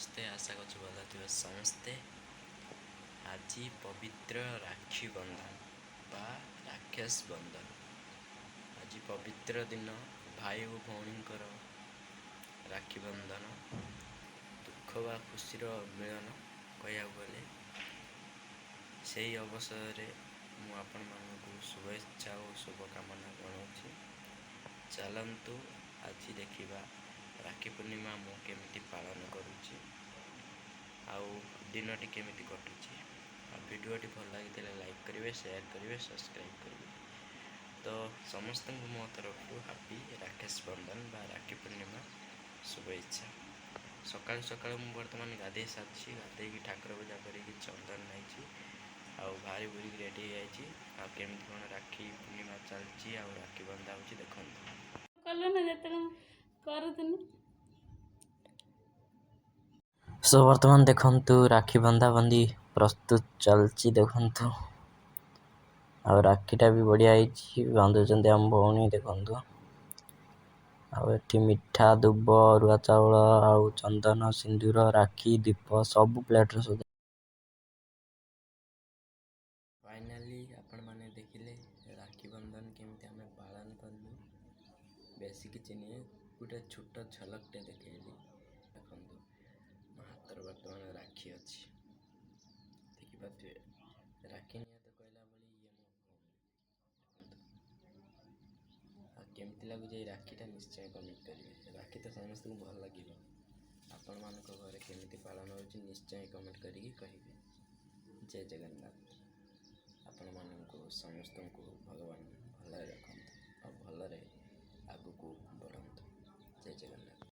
ସମସ୍ତେ? ଆଶା କରୁଛି ଭଲ ଥିବେ ସମସ୍ତେ। ଆଜି ପବିତ୍ର ରାକ୍ଷୀ ବନ୍ଧନ ବା ରାକ୍ଷସ ବନ୍ଧନ। ଆଜି ପବିତ୍ର ଦିନ, ଭାଇ ଓ ଭଉଣୀଙ୍କର ରାକ୍ଷୀ ବନ୍ଧନ, ଦୁଃଖ ବା ଖୁସିର ମିଳନ କହିବାକୁ ଗଲେ। ସେଇ ଅବସରରେ ମୁଁ ଆପଣମାନଙ୍କୁ ଶୁଭେଚ୍ଛା ଓ ଶୁଭକାମନା ଜଣାଉଛି। ଚାଲନ୍ତୁ, ଆଜି ଦେଖିବା ରାକ୍ଷୀ ପୂର୍ଣ୍ଣିମା ମୁଁ କେମିତି ପାଳନ କରୁଛି ଆଉ ଦିନଟି କେମିତି କଟୁଛି। ଆଉ ଭିଡ଼ିଓଟି ଭଲ ଲାଗିଥିଲେ ଲାଇକ୍ କରିବେ, ସେୟାର କରିବେ, ସବସ୍କ୍ରାଇବ୍ କରିବେ। ତ ସମସ୍ତଙ୍କୁ ମୋ ତରଫରୁ ହାପି ରାକ୍ଷସ ବନ୍ଧନ ବା ରାକ୍ଷୀ ପୂର୍ଣ୍ଣିମା ଶୁଭେଚ୍ଛା। ସକାଳୁ ସକାଳୁ ମୁଁ ବର୍ତ୍ତମାନ ଗାଧେଇ ସାରିଛି। ଗାଧେଇକି ଠାକୁର ପୂଜା କରିକି ଚନ୍ଦନ ନେଇଛି ଆଉ ବାହାରି ବୁରିକି ରେଡ଼ି ହେଇଯାଇଛି। ଆଉ କେମିତି କ'ଣ ରାକ୍ଷୀ ପୂର୍ଣ୍ଣିମା ଚାଲିଛି ଆଉ ରାକ୍ଷୀ ବନ୍ଧା ହେଉଛି, ଦେଖନ୍ତୁ। କଲୁ ନା ଯେତେବେଳେ କରୁଥିନି। ସୋ ବର୍ତ୍ତମାନ ଦେଖନ୍ତୁ, ରାକ୍ଷୀ ବନ୍ଧାବନ୍ଧି ପ୍ରସ୍ତୁତ ଚାଲିଛି ଦେଖନ୍ତୁ। ଆଉ ରାକ୍ଷୀଟା ବି ବଢ଼ିଆ ହେଇଛି। ବାନ୍ଧୁଛନ୍ତି ଆମ ଭଉଣୀ, ଦେଖନ୍ତୁ। ଆଉ ଏଠି ମିଠା, ଦୁବ, ଅରୁଆ ଚାଉଳ ଆଉ ଚନ୍ଦନ, ସିନ୍ଦୁର, ରାକ୍ଷୀ, ଦୀପ ସବୁ ପ୍ଲେଟ୍ରେ ସଜା। ଫାଇନାଲି ଆପଣମାନେ ଦେଖିଲେ ରାକ୍ଷୀ ବନ୍ଧନ କେମିତି ଆମେ ପାଳନ କଲୁ। ବେଶୀ କିଛି ନୁହେଁ, ଗୋଟେ ଛୋଟ ଝଲକଟେ ଦେଖେଇଲି। ଦେଖନ୍ତୁ, ମୋ ହାତରେ ବର୍ତ୍ତମାନ ରାକ୍ଷୀ ଅଛି, ଦେଖିପାରୁଥିବେ। ରାକ୍ଷୀ ନିହାତି କହିଲା ଭଳି ଇଏ ମୋ ଭଉଣୀ, ଦେଖନ୍ତୁ। ଆଉ କେମିତି ଲାଗୁଛି ଏଇ ରାକ୍ଷୀଟା, ନିଶ୍ଚୟ କମେଣ୍ଟ କରିବେ। ରାକ୍ଷୀ ତ ସମସ୍ତଙ୍କୁ ଭଲ ଲାଗିବ। ଆପଣମାନଙ୍କ ଘରେ କେମିତି ପାଳନ ହେଉଛି, ନିଶ୍ଚୟ କମେଣ୍ଟ କରିକି କହିବେ। ଜୟ ଜଗନ୍ନାଥ। ଆପଣମାନଙ୍କୁ ସମସ୍ତଙ୍କୁ ଭଗବାନ ଭଲରେ ରଖନ୍ତୁ ଆଉ ଭଲରେ ଆଗକୁ ବଢ଼ନ୍ତୁ। ଜୟ ଜଗନ୍ନାଥ।